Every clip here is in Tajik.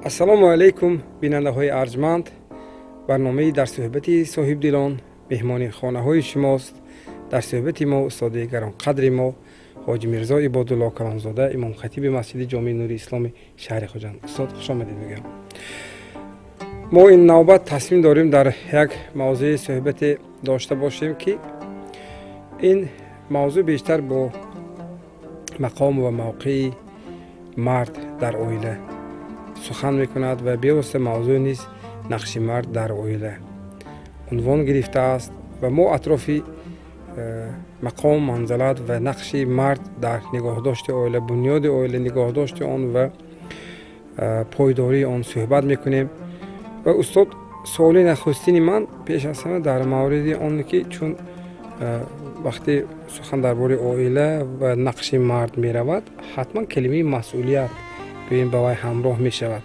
Ассалому алайкум, бинандаҳои арҷманд. Барномаи «Дар суҳбати соҳибдилон» меҳмони хонаҳои шумост. Дар суҳбати мо устоди гаронқадри мо, ҳоҷи Мирзо Ибодулло Калонзода, имомхатиби масҷиди ҷомеи Нури Исломи шаҳри Хуҷанд. Устод, хушомадед мегӯям. Мо ин навбат тасмим дорем, дар як мавзӯи суҳбате дошта бошем, ки ин мавзӯъ бештар бо мақом ва мавқеи мард дар оила сухан мекунад ва бевосита мавзӯъ низ «Нақши мард дар оила» унвон гирифтааст. Ва мо атрофи мақом, манзалат ва нақши мард дар нигоҳдошти оила, бунёди оила, нигоҳдошти он ва пойдории он суҳбат мекунем. Ва устод, суоли нахустини ман пеш аз ҳама дар мавриди оне ки чун вақте сухан дар бораи оила ва нақши мард меравад, ҳатман калимаи масъулият гӯем ба вай ҳамроҳ мешавад.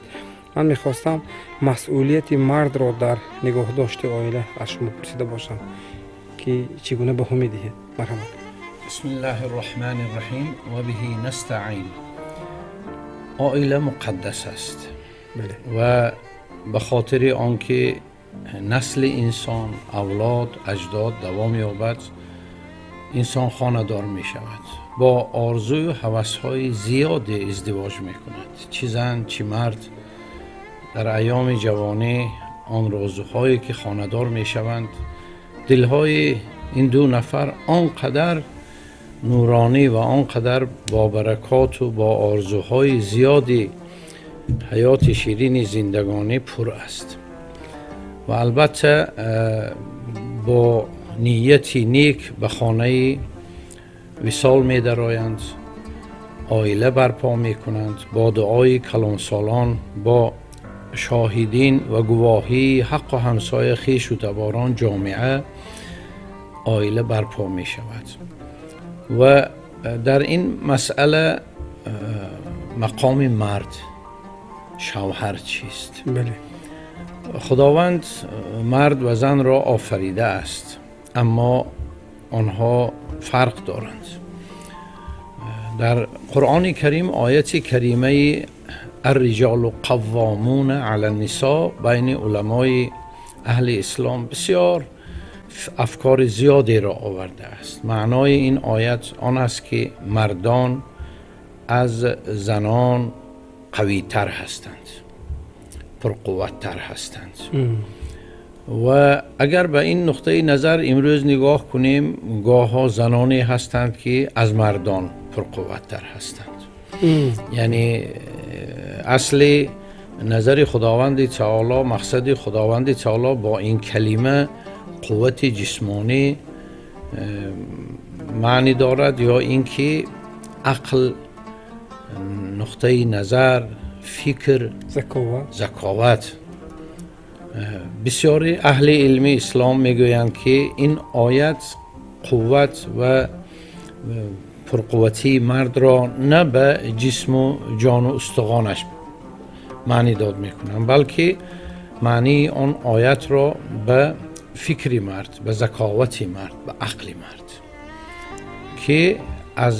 Ман мехостам масъулияти мардро дар нигоҳдошти оила аз шумо пурсида бошам, ки чӣ гуна баҳо медиҳед. Марҳамат. بسم الله الرحمن الرحیم و به نستعین. Оила муқаддас аст. Ва ба хотири он ки насли инсон, авлод, аҷдод давом ёбад, инсон хонадор мешавад, бо орзую ҳавасҳои зиёде издивоҷ мекунад, чӣ зан, чӣ мард. Дар айёми ҷавонӣ, он розуҳое ки хонадор мешаванд, дилҳои ин ду нафар он қадар нуронӣ ва он қадар бо баракоту бо орзуҳои зиёди ҳаёти ширини зиндагонӣ пур аст ва албатта бо нияти нек ба хонаи висол медароянд, оила барпо мекунанд. Бо дуои калонсолон, бо шоҳидин ва гувоҳии ҳаққу ҳамсоя, хешу таборон, ҷомеа, оила барпо мешавад. Ва дар ин масъала мақоми мард, шавҳар чист? Худованд мард ва занро офаридааст, аммо онҳо фарқ доранд. Дар Қуръони Карим ояти каримаи «الرجال قوامون علی النساء» байни уламои аҳли ислом бисёр афкори зиёдеро овардааст. Маънои ин оят он аст, ки мардон аз занон қавитар ҳастанд, пурқувваттар ҳастанд. Ва агар ба ин нуқтаи назар имрӯз нигоҳ кунем, гоҳҳо заноне ҳастанд, ки аз мардон пурқувваттар ҳастанд. Яъне асли назари Худованди таоло, мақсади Худованди таоло бо ин калима қуввати ҷисмонӣ маънӣ дорад ё ин ки ақл, нуқтаи назар, фикр, заковат? Бисёри аҳли илми ислом мегӯянд, ки ин оят қувват ва пурқувватии мардро на ба ҷисму ҷону устухонаш маънӣ дод мекунанд, балки маънии он оятро ба фикри мард, ба заковати мард, ба ақли мард, ки аз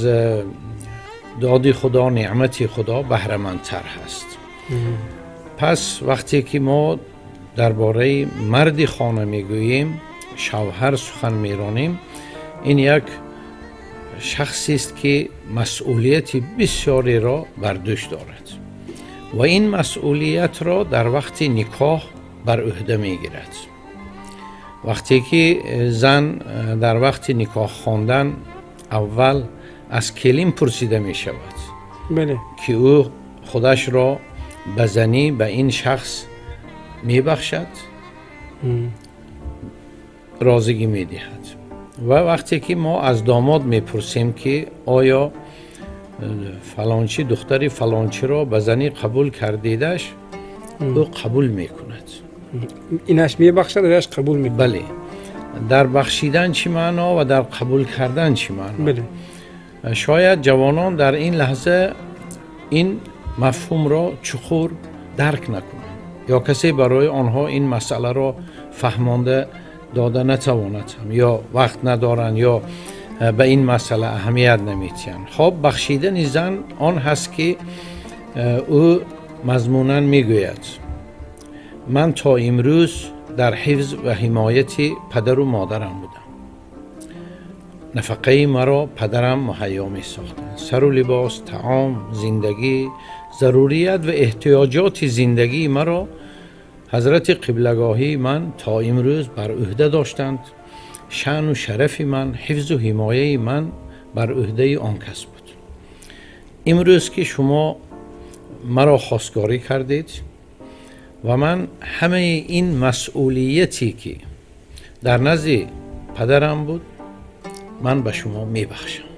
доди Худо, неъмати Худо баҳрамандтар ҳаст. Пас вақте ки мо дар бораи марди хона мегӯем, шавҳар сухан меронем, ин як шахсест, ки масъулияти бисёреро бар дӯш дорад ва ин масъулиятро дар вақти никоҳ бар ӯҳда мегирад. Вақте ки зан дар вақти никоҳ хондан аввал аз келин пурсида мешавад, ки ӯ худашро ба занӣ ба ин шахс мебахшад, розигӣ медиҳад. Ва вақте ки мо аз домод мепурсем, ки оё фалончӣ духтари фалончиро ба занӣ қабул кардидаш, ӯ қабул мекунад. Инаш мебахшад, ваяш қабул мекунад. Бале, дар бахшидан чӣ маъно ва дар қабул кардан чӣ маъно? Шояд ҷавонон дар ин лаҳза ин мафҳумро чуқур дарк накунанд ё касе барои онҳо ин масъаларо фаҳмонда дода натавонад, ё вақт надоранд, ё ба ин масъала аҳамият наметиҳанд. Хоб, бахшидани зан он ҳаст, ки ӯ Мазмунан мегӯяд: ман то имрӯз дар ҳифз ва ҳимояти падару модарам будам, нафақаи маро падарам муҳайё месохтанд, сару либос, таом, зиндагӣ, зарурият ва эҳтиёҷоти зиндагии маро ҳазрати қиблагоҳии ман то имрӯз бар ӯҳда доштанд. Шаъну шарафи ман, ҳифзу ҳимояи ман бар ӯҳдаи он кас буд. Имрӯз ки шумо маро хостгорӣ кардед ва ман ҳамаи ин масъулияте ки дар назди падарам буд, ман ба шумо мебахшам.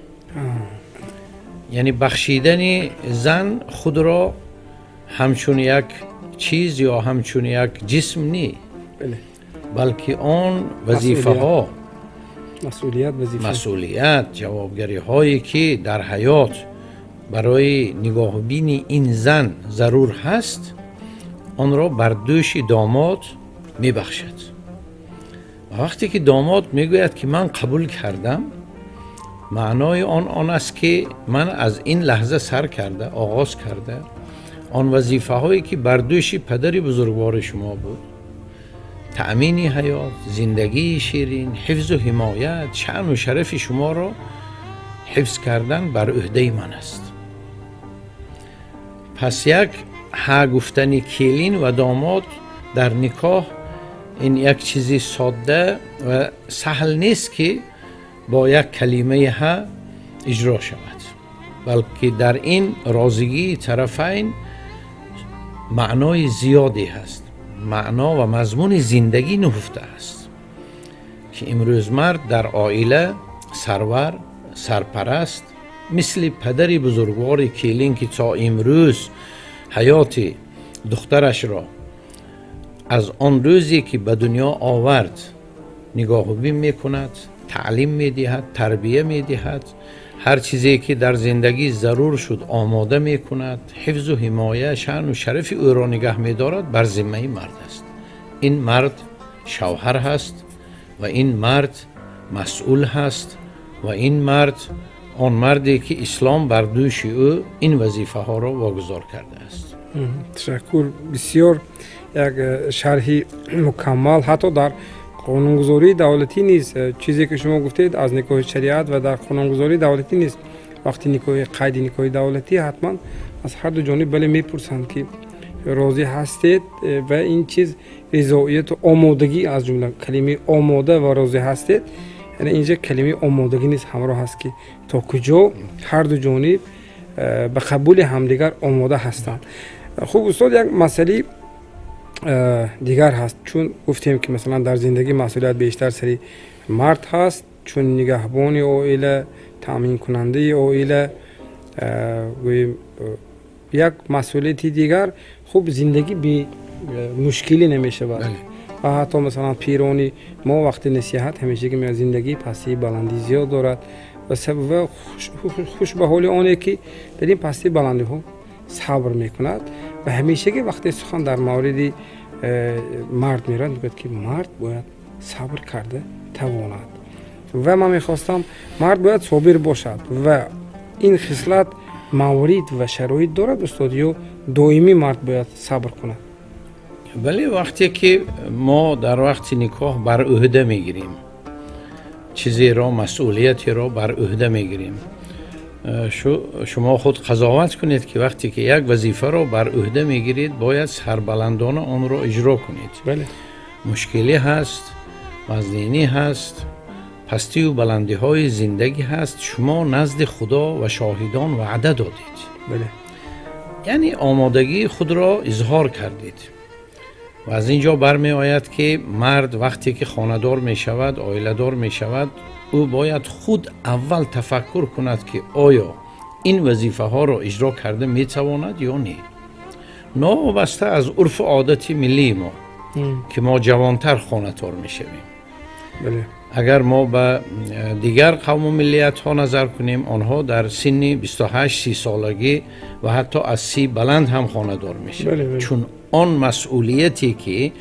Яъне бахшидани зан худро ҳамчун як чиз ё ҳамчун як ҷисм не, балки он вазифаҳо, масъулият, вазифа, масъулият, ҷавобгариҳое ки дар ҳаёт барои нигоҳубини ин зан зарур ҳаст, онро бар дӯши домод мебахшад. Ва вақте ки домод мегӯяд ки ман қабул кардам, маънои он он аст ки ман аз ин лаҳза сар карда, оғоз карда, он вазифаҳое ки бар дӯши падари бузургвори шумо буд, таъмини ҳаёт, зиндагии ширин, ҳифзу ҳимоят, шаъну шарафи шуморо ҳифз кардан бар ӯҳдаи ман аст. Пас як ҳа гуфтани келин ва домод дар никоҳ ин як чизи содда ва саҳл нест ки бо як калимаи ҳа иҷро шавад, балки дар ин розигии тарафайн маънои зиёде ҳаст, маъно ва мазмуни зиндагӣ нуҳуфта аст, ки имрӯз мард дар оила сарвар, сарпараст, мисли падари бузургвори келин ки то имрӯз ҳаёти духтарашро аз он рӯзе ки ба дунё овард нигоҳубин мекунад, таълим медиҳад, тарбия медиҳад, ҳар чизе ки дар зиндагӣ зарур шуд омода мекунад, ҳифзу ҳимоя, шаъну шарафи ӯро нигаҳ медорад, бар зиммаи мард аст. Ин мард шавҳар ҳаст ва ин мард масъул ҳаст ва ин мард он марде ки ислом бар дӯши ӯ ин вазифаҳоро вогузор кардааст. Ташаккур, бисёр як шарҳи мукаммал. Ҳатто дар қонунгузории давлатӣ низ чизе ки шумо гуфтед аз никоҳи шариат ва дар қонунгузории давлатӣ низ вақти никоҳи, қайди никоҳи давлатӣ ҳатман аз ҳар ду ҷониб, бале, мепурсанд ки розӣ ҳастед ва ин чиз ризоияту омодагӣ, аз ҷумла калимаи омода ва розӣ ҳастед, яъне инҷа калимаи омодагӣ низ ҳамроҳ аст, ки то куҷо ҳар ду ҷониб ба қабули ҳамдигар омода ҳастанд. Хуб, устод, як масъалаи дигар ҳаст. Чун гуфтем ки масалан дар зиндагӣ масъулият бештар сари мард ҳаст, чун нигаҳбони оила, таъминкунандаи оила, гӯем, як масъулияти дигар. Хуб, зиндагӣ бе мушкилӣ намешавад ва ҳатто масалан пирони мо вақти насиҳат ҳамешагӣ меояд: зиндагӣ пастии баландӣ зиёд дорад ва хуш ба ҳоли оне ки дар ин пастии баландиҳо сабр мекунад. Ва ҳамешагӣ вақте сухан дар мавриди мард меравад, мегӯяд ки мард бояд сабр карда тавонад. Ва ман мехостам, мард бояд собир бошад ва ин хислат маврид ва шароит дорад, устод, ё доимӣ мард бояд сабр кунад? Бале, вақте ки мо дар вақти никоҳ бар ӯҳда мегирем чизеро, масъулиятеро бар ӯҳда мегирем, шумо худ қазоват кунед ки вақте ки як вазифаро бар ӯҳда мегиред, бояд сарбаландона онро иҷро кунед. Мушкилӣ ҳаст, вазнинӣ ҳаст, пастию баландиҳои зиндагӣ ҳаст, шумо назди Худо ва шоҳидон ваъда додед, яъне омодагии худро изҳор кардед. Ва аз ин ҷо бармеояд ки мард вақте ки хонадор мешавад, оиладор мешавад, ӯ бояд худ аввал тафаккур кунад ки оё ин вазифаҳоро иҷро карда метавонад ё не, новобаста аз урфу одати миллии мо, ки мо ҷавонтар хонатор мешавем. Агар мо ба дигар қавму миллиятҳо назар кунем, онҳо дар синни 28-30 солагӣ ва ҳатто аз 30 баланд ҳам хонадор мешаванд, чун он масъулияте ки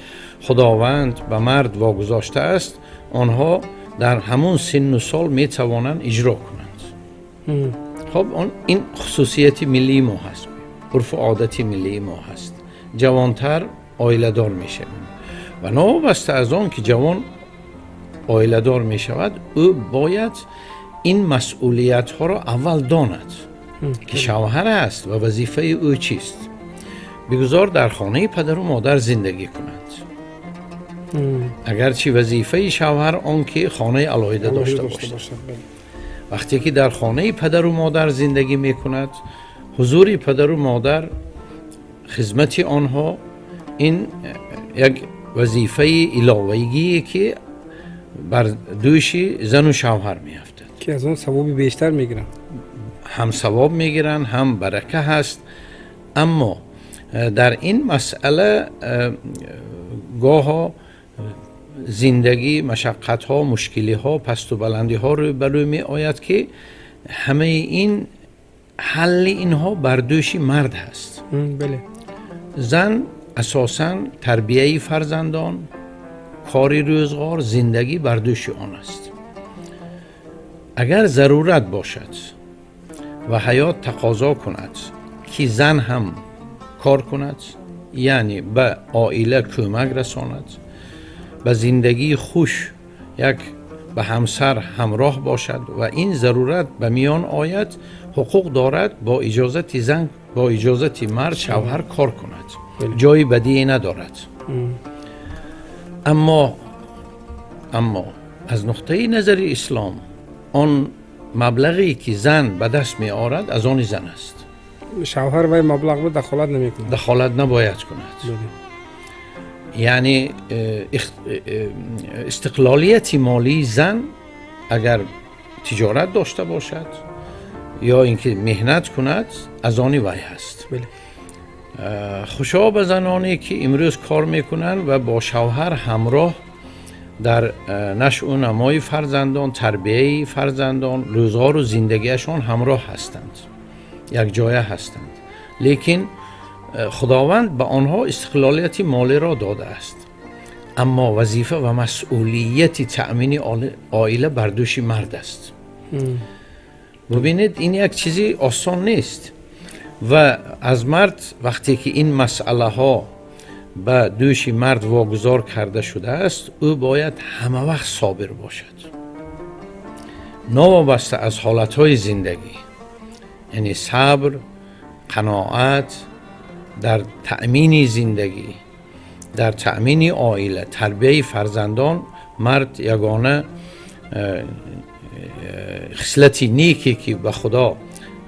Худованд ба мард вогузоштааст, онҳо дар ҳамон синну сол метавонанд иҷро кунанд. Хоб, он ин хусусияти миллии мо ҳаст. урфу одати миллии мо ҳаст. Ҷавонтар оиладор мешавем ва новобаста аз он ки ҷавон оиладор мешавад, ӯ бояд ин масъулиятҳоро аввал донад, ки шавҳар аст ва вазифаи ӯ чист. Бигузор дар хонаи падару модар зиндагӣ кунад, агарчи вазифаи шавҳар он ки хонаи алоҳида дошта бошад. Вақте ки дар хонаи падару модар зиндагӣ мекунад, ҳузури падару модар, хизмати онҳо ин як вазифаи иловагие, ки бар дӯши зану шавҳар меафтад. Ки аз он савоби бештар мегиранд. Ҳам савоб мегиранд, ҳам барака ҳаст. Аммо дар ин масъала гоҳо зиндагӣ машаққатҳо, мушкилиҳо, пасту баландиҳо рӯбарӯ меояд, ки ҳамаи ин ҳалли инҳо бар дӯши мард ҳаст. Зан асосан тарбияи фарзандон, кори рӯзғор, зиндагӣ бар дӯши он аст. Агар зарурат бошад ва ҳаёт тақозо кунад, ки зан ҳам кор кунад, яъне ба оила кӯмак расонад, ба зиндагии хуш як ба ҳамсар ҳамроҳ бошад ва ин зарурат ба миён ояд, ҳуқуқ дорад бо иҷозати зан, бо иҷозати мард, шавҳар кор кунад, ҷои бадие надорад. Аммо аз нуқтаи назари ислом он маблағе ки зан ба даст меорад, аз они зан аст. Шавҳар вай маблағ дахолат намекунад. Дахолат набояд кунад. Яъне истиқлолияти молии зан, агар тиҷорат дошта бошад ё ин ки меҳнат кунад, аз они вай ҳаст. Хушо ба заноне, ки имрӯз кор мекунанд ва бо шавҳар ҳамроҳ дар нашъу намои фарзандон, тарбияи фарзандон, рӯзғору зиндагиашон ҳамроҳ ҳастанд, якҷоя ҳастанд. Лекин худованд ба онҳо истиқлолияти молиро додааст, аммо вазифа ва масъулияти таъмини оила бар дӯши мард аст. Бубинед, ин як чизи осон нест ва аз мард вақте ки ин масъалаҳо ба дӯши мард вогузор карда шудааст, ӯ бояд ҳама вақт собир бошад, новобаста аз ҳолатҳои зиндагӣ. Яъне сабр, қаноат дар таъмини зиндагӣ, дар таъмини оила, тарбияи фарзандон. Мард ягона хислати неке, ки ба Худо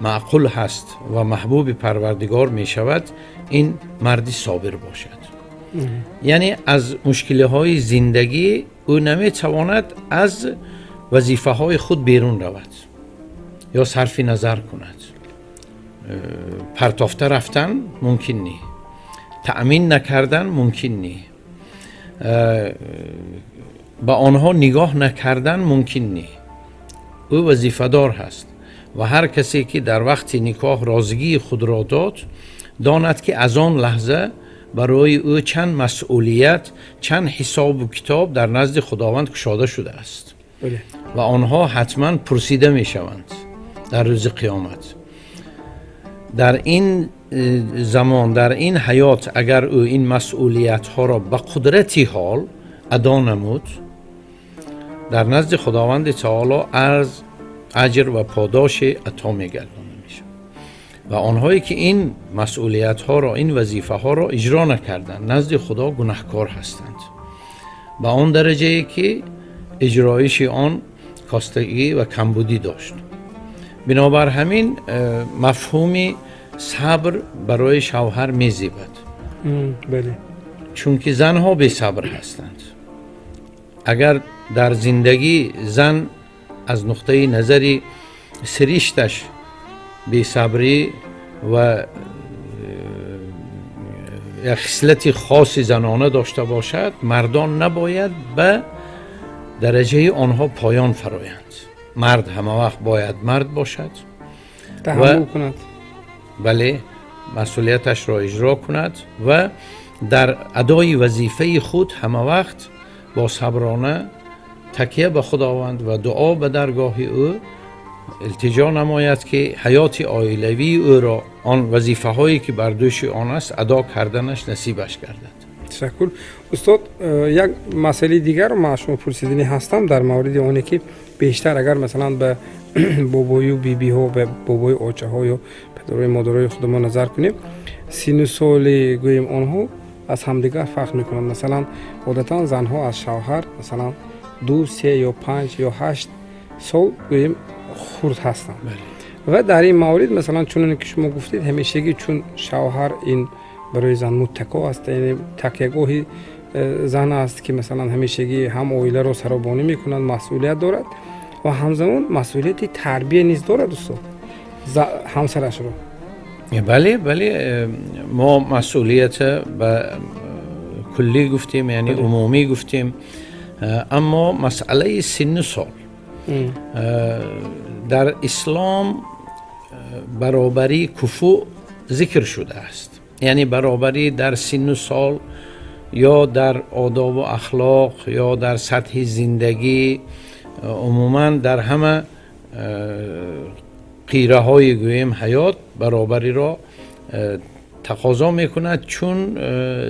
маъқул ҳаст ва маҳбуби Парвардигор мешавад, ин марди собир бошад. Яъне аз мушкилиҳои зиндагӣ ӯ наметавонад аз вазифаҳои худ берун равад ё сарфи назар кунад. Партофта рафтан мумкин не, таъмин накардан мумкин не, ба онҳо нигоҳ накардан мумкин не. Ӯ вазифадор ҳаст ва ҳар касе ки дар вақти никоҳ розигии худро дод, донад, ки аз он лаҳза барои ӯ чанд масъулият, чанд ҳисобу китоб дар назди Худованд кушода шудааст ва онҳо ҳатман пурсида мешаванд дар рӯзи қиёмат. Дар ин замон, дар ин ҳаёт агар ӯ ин масъулиятҳоро ба қудрати ҳол адо намуд, дар назди Худованди таоло арз аҷр ва подоши ато мегардона мешавад ва онҳое ки ин масъулиятҳоро, ин вазифаҳоро иҷро накарданд, назди Худо гунаҳкор ҳастанд ба он дараҷае, ки иҷроиши он костагӣ ва камбудӣ дошт. Бинобар ҳамин мафҳуми сабр барои шавҳар мезебад, чунки занҳо бесабр ҳастанд. Агар дар зиндагӣ зан аз нуқтаи назари сиришташ бесабрӣ ва як хислати хоси занона дошта бошад, мардон набояд ба дараҷаи онҳо поён фароянд. Мард ҳама вақт бояд мард бошад. Таҳаммул кунад. Бале, масъулияташро иҷро кунад ва дар адои вазифаи худ ҳама вақт бо саброна, такя ба Худованд ва дуо ба даргоҳи ӯ. илтиҷо намояд, ки ҳаёти оилавии ӯро, он вазифаҳое ки бар дӯши он аст, адо карданаш насибаш гардад. Ташаккур, устод. Як масъалаи дигарро ман аз шумо пурсиданӣ ҳастам дар мавриди оне ки бештар агар, масалан, ба бобою бибиҳо, ба бобои очаҳо ё падарои модарои худамон назар кунем, сину соли, гӯем, онҳо аз ҳамдигар фарқ мекунанд. Масалан, одатан занҳо аз шавҳар, масалан, 2, 3 ё 5 ё 8 сол, гӯем, хурд ҳастанд. Ва дар ин маврид, масалан, чуноне ки шумо гуфтед, ҳамешагӣ чун шавҳар ин барои зан муттако аст, яъне такягоҳи зан аст, ки, масалан, ҳамешагӣ ҳам оиларо саробонӣ мекунад, масъулият дорад ва ҳамзамон масъулияти тарбия низ дорад, устод, ҳамсарашро. Бале, мо масъулият ба куллӣ гуфтем, яъне умумӣ гуфтем, аммо масъалаи синну сол дар ислом баробарии куфӯ зикр шудааст, яъне баробарӣ дар синну сол ё дар одобу ахлоқ ё дар сатҳи зиндагӣ, умуман дар ҳама қираҳои, гӯем, ҳаёт баробариро тақозо мекунад, чун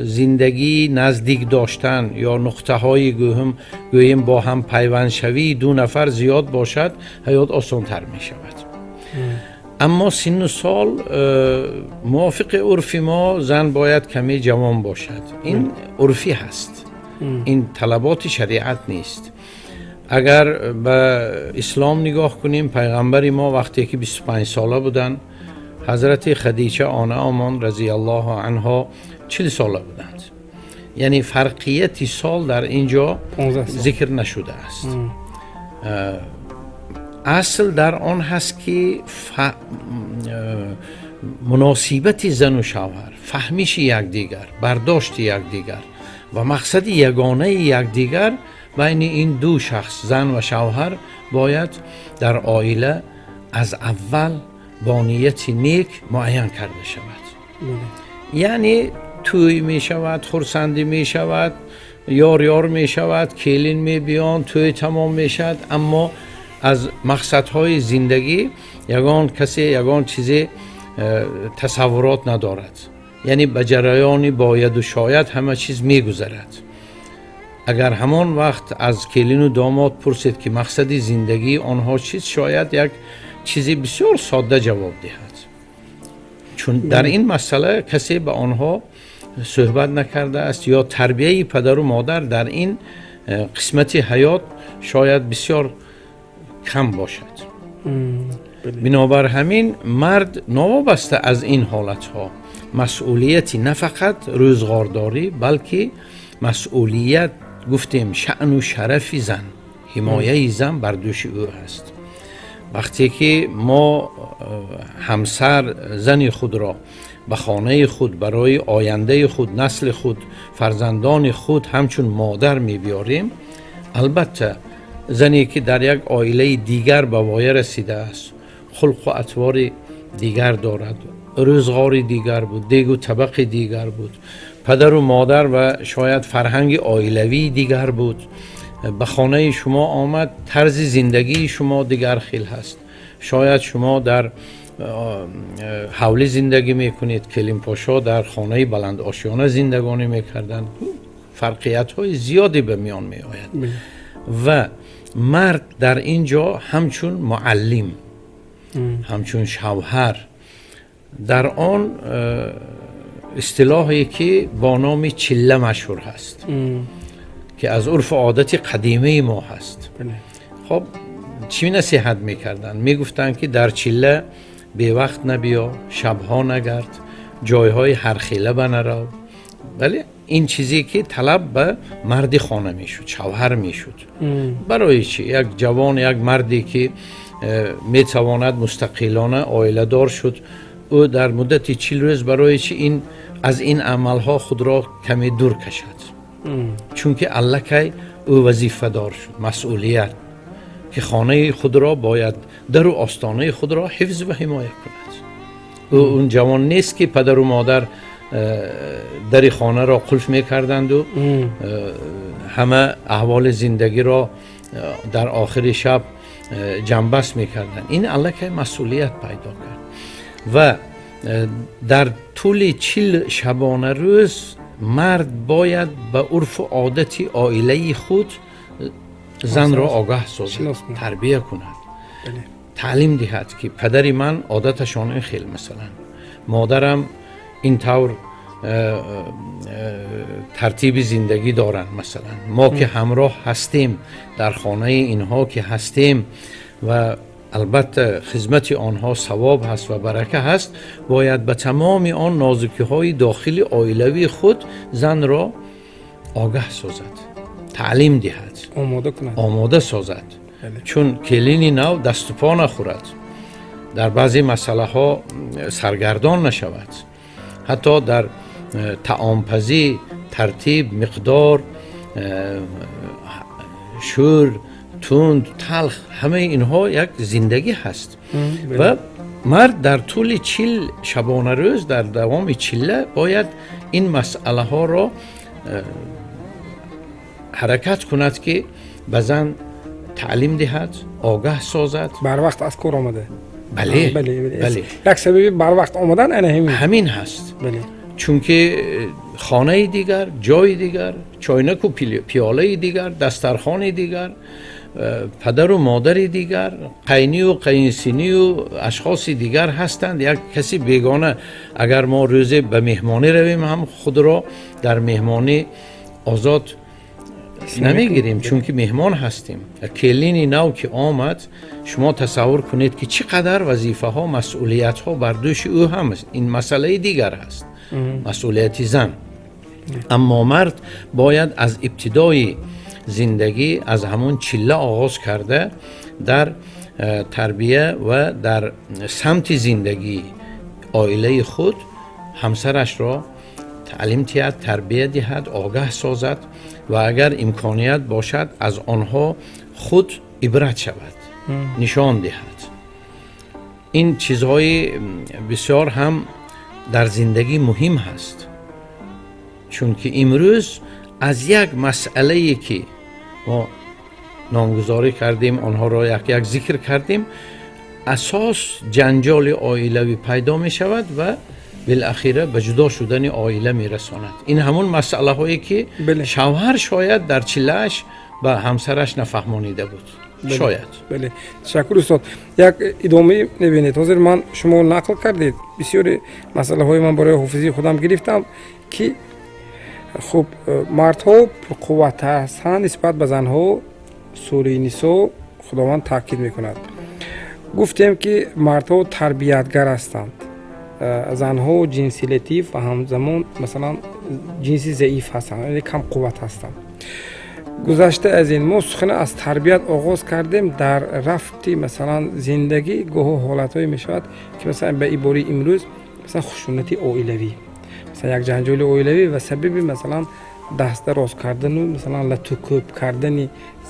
зиндагии наздик доштан ё нуқтаҳои, гӯем, бо ҳам пайвандшавии ду нафар зиёд бошад, ҳаёт осонтар мешавад. Аммо синну сол, мувофиқи урфи мо, зан бояд каме ҷавон бошад. Ин урфӣ ҳаст, ин талаботи шариат нест. Агар ба ислом нигоҳ кунем, пайғамбари мо вақте ки 25 сола буданд, ҳазрати Хадича онаамон разияллоҳу анҳо 40 сола буданд, яъне фарқияти сол дар ин ҷо зикр нашудааст. Асл дар он ҳаст, ки муносибати зану шавҳар, фаҳмиши якдигар, бардошти якдигар ва мақсади ягонаи якдигар байни ин ду шахс, зан ва шавҳар, бояд дар оила аз аввал бо нияти нек муайян карда шавад. Яъне тӯй мешавад, хурсандӣ мешавад, ёр ёр мешавад, келин мебиён, тӯй тамом мешавад, аммо аз мақсадҳои зиндагӣ ягон касе ягон чизе тасаввурот надорад, яъне ба ҷараёни бояду шояд ҳама чиз мегузарад. Агар ҳамон вақт аз келину домод пурсед, ки мақсади зиндагии онҳо чист, шояд як чизи бисёр содда ҷавоб диҳад, чун дар ин масъала касе ба онҳо суҳбат накардааст ё тарбияи падару модар дар ин қисмати ҳаёт шояд бисёр кам бошад. Бинобар ҳамин, мард новобаста аз ин ҳолатҳо масъулияти на фақат рӯзғордорӣ, балки масъулият, гуфтем, шаъну шарафи зан, ҳимояи зан бар дӯши ӯ ҳаст. Вақте ки мо ҳамсар, зани худро ба хонаи худ барои ояндаи худ, насли худ, фарзандони худ ҳамчун модар мебиёрем, албатта, зане ки дар як оилаи дигар ба воя расидааст, хулқу атвори дигар дорад, рӯзғори дигар буд, дегу табақи дигар буд, падару модар ва шояд фарҳанги оилавии дигар буд, ба хонаи шумо омад, тарзи зиндагии шумо дигар хел ҳаст. Шояд шумо дар ҳавлӣ зиндагӣ мекунед, келинпошо дар хонаи баландошёна зиндагонӣ мекарданд. Фарқиятҳои зиёде ба миён меояд ва мард дар ин ҷо ҳамчун муаллим, ҳамчун шавҳар дар он истилоҳе ки бо номи чилла машҳур ҳаст, ки аз урфу одати қадимаи мо ҳаст. Хоб, чӣ насиҳат мекарданд? Мегуфтанд, ки дар чилла бевақт набиё, шабҳо нагард, ҷойҳои ҳархела ба нарав. Бале, ин чизе ки талаб ба марди хона мешуд, шавҳар мешуд. Барои чӣ як ҷавон, як марде ки метавонад мустақилона оиладор шуд, ӯ дар муддати 40 рӯз барои чӣ ин аз ин амалҳо худро каме дур кашад? Чунки аллакай ӯ вазифадор шуд, масъулият, ки хонаи худро бояд, дару остонаи худро ҳифз ва ҳимоя кунад. Ӯ он ҷавон нест, ки падару модар дари хонаро қулф мекарданду ҳама аҳволи зиндагиро дар охири шаб ҷамъбаст мекарданд. Ин аллакай масъулият пайдо кард ва дар тӯли 40 шабонарӯз мард бояд ба урфу одати оилаи худ занро огаҳ созад, тарбия кунад, таълим диҳад, ки падари ман одаташон ин хел, масалан, модарам ин тавр тартиби зиндагӣ доранд. Масалан, мо ки ҳамроҳ ҳастем, дар хонаи инҳо ки ҳастем ва албатта хизмати онҳо савоб ҳаст ва барака ҳаст, бояд ба тамоми он нозукиҳои дохили оилавии худ занро огаҳ созад, таълим диҳад, омода созад, чун келини нав дасту по нахӯрад, дар баъзе масъалаҳо саргардон нашавад, ҳатто дар таомпазӣ тартиб, миқдор, шӯр, тунд, талх, ҳамаи инҳо як зиндагӣ ҳаст. Ва мард дар тӯли 40 шабонарӯз, дар давоми чилла бояд ин масъалаҳоро ҳаракат кунад, ки ба зан таълим диҳад, огаҳ созад. Барвақт аз кор омада. Бале. Бале, як сабаби барвақт омадан ана ҳамин. Ҳамин ҳаст, чунки хонаи дигар, ҷои дигар, чойнаку пиёлаи дигар, дастархони дигар, падару модари дигар, қайнию қайнсинию ашхоси дигар ҳастанд. Як каси бегона, агар мо рӯзе ба меҳмонӣ равем ҳам, худро дар меҳмонӣ озод намегирем, чунки меҳмон ҳастем. Келини нав ки омад, шумо тасаввур кунед, ки чӣ қадар вазифаҳо, масъулиятҳо бар дӯши ӯ ҳам аст. Ин масъалаи дигар ҳаст, масъулияти зан. Аммо мард бояд аз ибтидои зиндагӣ, аз ҳамон чилла оғоз карда, дар тарбия ва дар самти зиндагии оилаи худ ҳамсарашро таълим диҳад, тарбия диҳад, огаҳ созад ва агар имконият бошад, аз онҳо худ ибрат шавад, нишон диҳад. Ин чизҳои бисёр ҳам дар зиндагӣ муҳим ҳаст, чунки имрӯз аз як масъалае, ки мо номгузорӣ кардем, онҳоро як як зикр кардем, асос ҷанҷоли оилавӣ пайдо мешавад ва билахира ба ҷудо шудани оила мерасонад. Ин ҳамун масъалаҳое, ки шавҳар шояд дар чиллааш ба ҳамсараш нафаҳмонида буд, шояд. Бале, ташаккур, устод. Як идомаи мебинед, ҳозир ман шумо нақл кардед, бисёри масъалаҳои ман барои ҳофизии худам гирифтам, ки хуб, мардҳо пурқувват ҳастанд нисбат ба занҳо. Сураи Нисо Худованд таъкид мекунад. Гуфтем, ки мардҳо тарбиятгар ҳастанд, занҳо ҷинси латиф ва ҳамзамон, масалан, ҷинси заиф ҳастанд, яъне камқувват ҳастанд. Гузашта аз ин, мо сухана аз тарбият оғоз кардем. Дар рафти, масалан, зиндагӣ гоҳо ҳолатҳое мешавад, ки, масалан, ба ибораи имрӯз, масалан, хушунати оилавӣ, масалан, як ҷанҷоли оилавӣ ва сабаби, масалан, дастдароз кардану, масалан, латукӯб кардани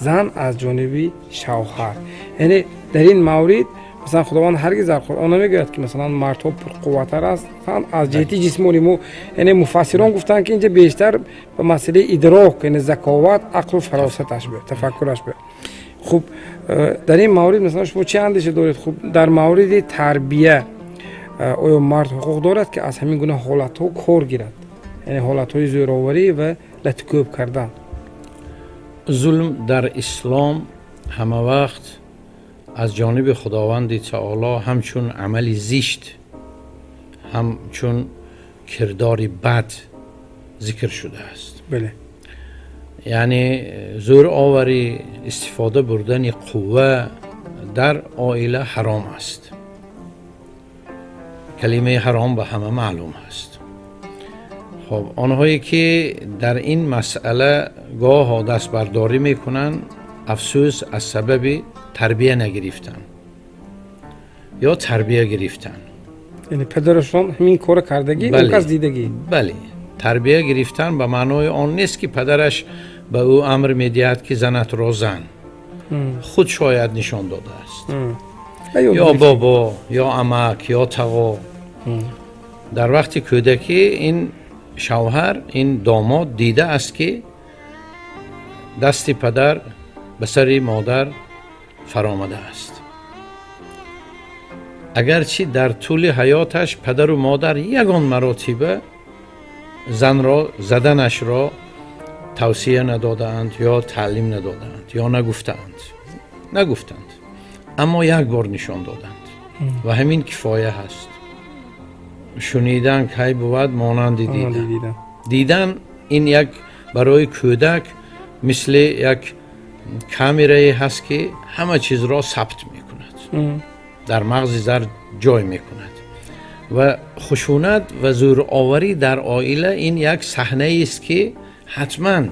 зан аз ҷониби шавҳар. Яъне дар ин маврид, масалан, Худованд ҳаргиз дар Қуръон намегӯяд, ки, масалан, мардҳо пурқувваттар ҳастанд аз ҷиҳати ҷисмонӣ. Мо, яъне муфассирон гуфтанд, ки инҷа бештар ба масъалаи идрок, яъне заковат, ақлу фаросаташ буд, тафаккураш буд. Хуб, дар ин маврид, масалан, шумо чӣ андеша доред? Хуб, дар мавриди тарбия оё мард ҳуқуқ дорад, ки аз ҳамин гуна ҳолатҳо кор гирад, яъне ҳолатҳои зӯроварӣ ва латукӯб кардан? Зулм дар ислом ҳама вақт аз ҷониби Худованди таоло ҳамчун амали зишт, ҳамчун кирдори бад зикр шудааст. Яъне зӯроварӣ, истифода бурдани қувва дар оила ҳаром аст. Калимаи ҳаром ба ҳама маълум аст. Хоб, онҳое ки дар ин масъала гоҳо дастбардорӣ мекунанд, афсӯс, аз сабаби тарбия нагирифтан ё тарбия гирифтан. Яъне падарашон ҳамин кора кардагӣ, он кас дидагӣ. Бале, тарбия гирифтан ба маънои он нест, ки падараш ба ӯ амр медиҳад, ки занатро зан. Худ шояд нишон додааст, ё бобо, ё амак, ё тағо. Дар вақти кӯдакӣ ин шавҳар, ин домод дидааст, ки дасти падар ба сари модар Фаромада аст. Агарчи дар тӯли ҳаёташ падару модар ягон маротиба занро заданашро тавсия надодаанд ё таълим надодаанд ё нагуфтаанд, нагуфтанд, аммо як бор нишон доданд ва ҳамин кифоя ҳаст. Шунидан кай бувад монанди дидан. Дидан ин як барои кӯдак мисли як камерае ҳаст, ки ҳама чизро сабт мекунад, дар мағзи сар ҷой мекунад. Ва хушунат ва зӯроварӣ дар оила ин як саҳнаест, ки ҳатман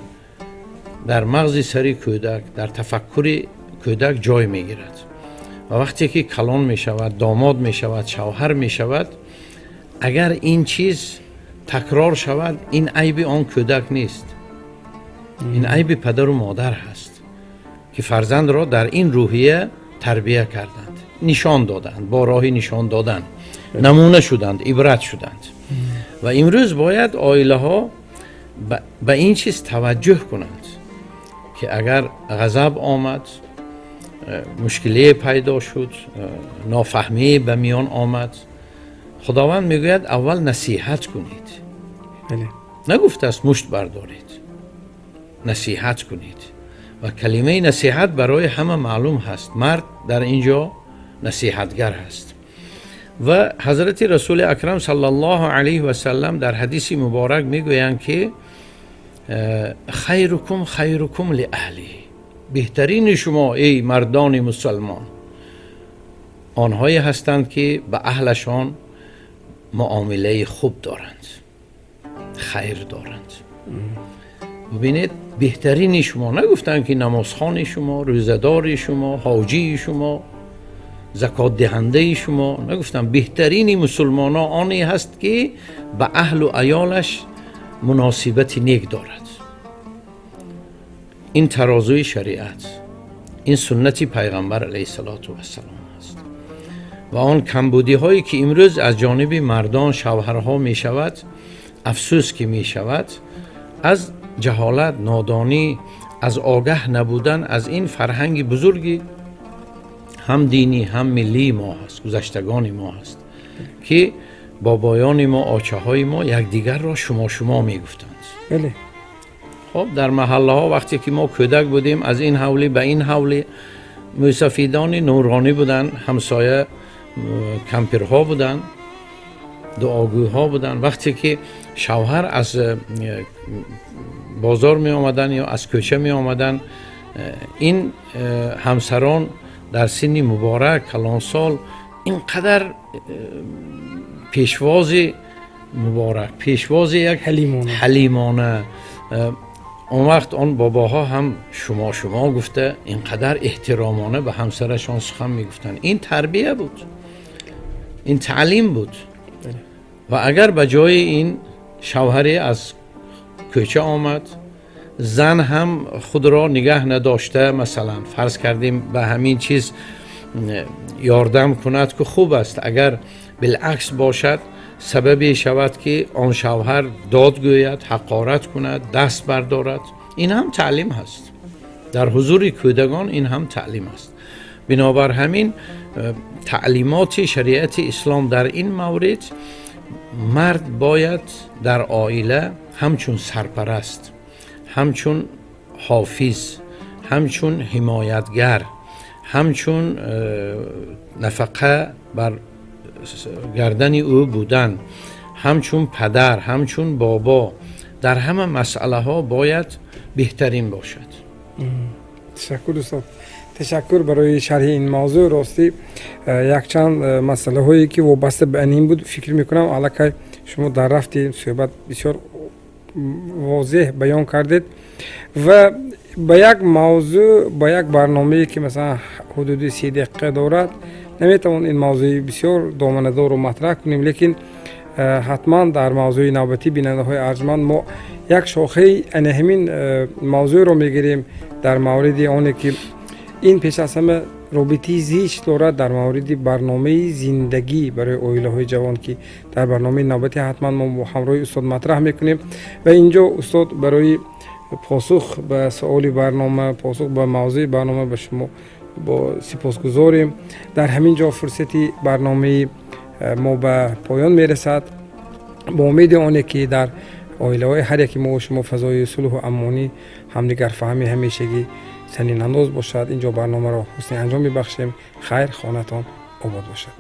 дар мағзи сари кӯдак, дар тафаккури кӯдак ҷой мегирад. Ва вақте ки калон мешавад, домод мешавад, шавҳар мешавад, агар ин чиз такрор шавад, ин айби он кӯдак нест, ин айби падару модар ҳаст, ки фарзандро дар ин рӯҳия тарбия карданд, нишон доданд, бо роҳи нишон додан намуна шуданд, ибрат шуданд. Ва имрӯз бояд оилаҳо ба ин чиз таваҷҷӯҳ кунанд, ки агар ғазаб омад, мушкилие пайдо шуд, нофаҳмие ба миён омад, Худованд мегӯяд: аввал насиҳат кунед. Нагуфтааст мушт бардоред, насиҳат кунед. Ва калимаи насиҳат барои ҳама маълум ҳаст. Мард дар ин ҷо насиҳатгар ҳаст. Ва ҳазрати Расули Акрам саллаллоҳу алайҳи васаллам дар ҳадиси муборак мегӯянд, ки خیرکم خیرکم لأهله، беҳтарини шумо, эй мардони мусалмон, онҳое ҳастанд, ки ба аҳлашон муомилаи хуб доранд, хайр доранд. Бубинед, беҳтарини шумо, нагуфтанд, ки намозхони шумо, рӯзадори шумо, ҳоҷии шумо, закотдиҳандаи шумо, нагуфтам. Беҳтарини мусулмонҳо оне ҳаст, ки ба аҳлу аёлаш муносибати нек дорад. Ин тарозуи шариат, ин суннати пайғамбар алайҳиссалоту вассалом аст. Ва он камбудиҳое, ки имрӯз аз ҷониби мардон, шавҳарҳо мешавад, афсӯс, ки мешавад, аз ҷаҳолат, нодонӣ, аз огаҳ набудан аз ин фарҳанги бузурги ҳам динӣ, ҳам миллии мо ҳаст, гузаштагони мо ҳаст, ки бобоёни мо, очаҳои мо якдигарро шумо шумо мегуфтанд. Хоб, дар маҳаллаҳо вақте ки мо кӯдак будем, аз ин ҳавлӣ ба ин ҳавлӣ мӯйсафидони нуронӣ буданд, ҳамсоя кампирҳо буданд, дуогӯҳо буданд. Вақте ки шавҳар аз бозор меомаданд ё аз кӯча меомаданд, ин ҳамсарон дар синни муборак, калонсол, ин қадар пешвози муборак, пешвози як ҳалимона. Он вақт он бобоҳо ҳам шумо шумо гуфта, ин қадар эҳтиромона ба ҳамсарашон сухан мегуфтанд. Ин тарбия буд, ин таълим буд. Ва агар ба ҷои ин шавҳаре аз кӯча омад, зан ҳам худро нигаҳ надошта, масалан, фарз кардем, ба ҳамин чиз ёрдам кунад, ки хуб аст. Агар билакс бошад, сабабе шавад, ки он шавҳар дод гӯяд, ҳақорат кунад, даст бардорад, ин ҳам таълим ҳаст. Дар ҳузури кӯдагон ин ҳам таълим аст. Бинобар ҳамин таълимоти шариати ислом дар ин маврид: мард бояд дар оила ҳамчун сарпараст, ҳамчун ҳофиз, ҳамчун ҳимоятгар, ҳамчун нафақа бар гардани ӯ будан, ҳамчун падар, ҳамчун бобо дар ҳама масъалаҳо бояд беҳтарин бошад. Ташаккур, устод, ташаккур барои шарҳи ин мавзӯъ. Ростӣ, якчанд масъалаҳое, ки вобаста ба ин буд, фикр мекунам, аллакай шумо дар рафти суҳбат бисёр возеҳ баён кардед. Ва ба як мавзӯъ, ба як барномае, ки масалан ҳудуди 30 дақиқа дорад, наметавон ин мавзӯи бисёр доманадорро матраҳ кунем. Лекин ҳатман дар мавзӯи навбатӣ, бинандаҳои арҷманд, мо як шохаи ана ҳамин мавзӯъро мегирем, дар мавриди оне ки ин пеш аз ҳама робитаи зич дорад дар мавриди барномаи зиндагӣ барои оилаҳои ҷавон, ки дар барномаи навбатӣ ҳатман мо бо ҳамроҳи устод матраҳ мекунем. Ва инҷо, устод, барои посух ба суоли барнома, посух ба мавзӯи барнома ба шумо Бо сипосгузорем. Дар ҳамин ҷо фурсати барномаи мо ба поён мерасад. Бо умеди оне ки дар оилаҳои ҳар яки мо шумо фазои сулҳу амонӣ, ҳамдигарфаҳмӣ ҳамешагӣ танинандоз бошад, инҷо барномаро ҳусни анҷом мебахшем. Хайр, хонатон обод бошад.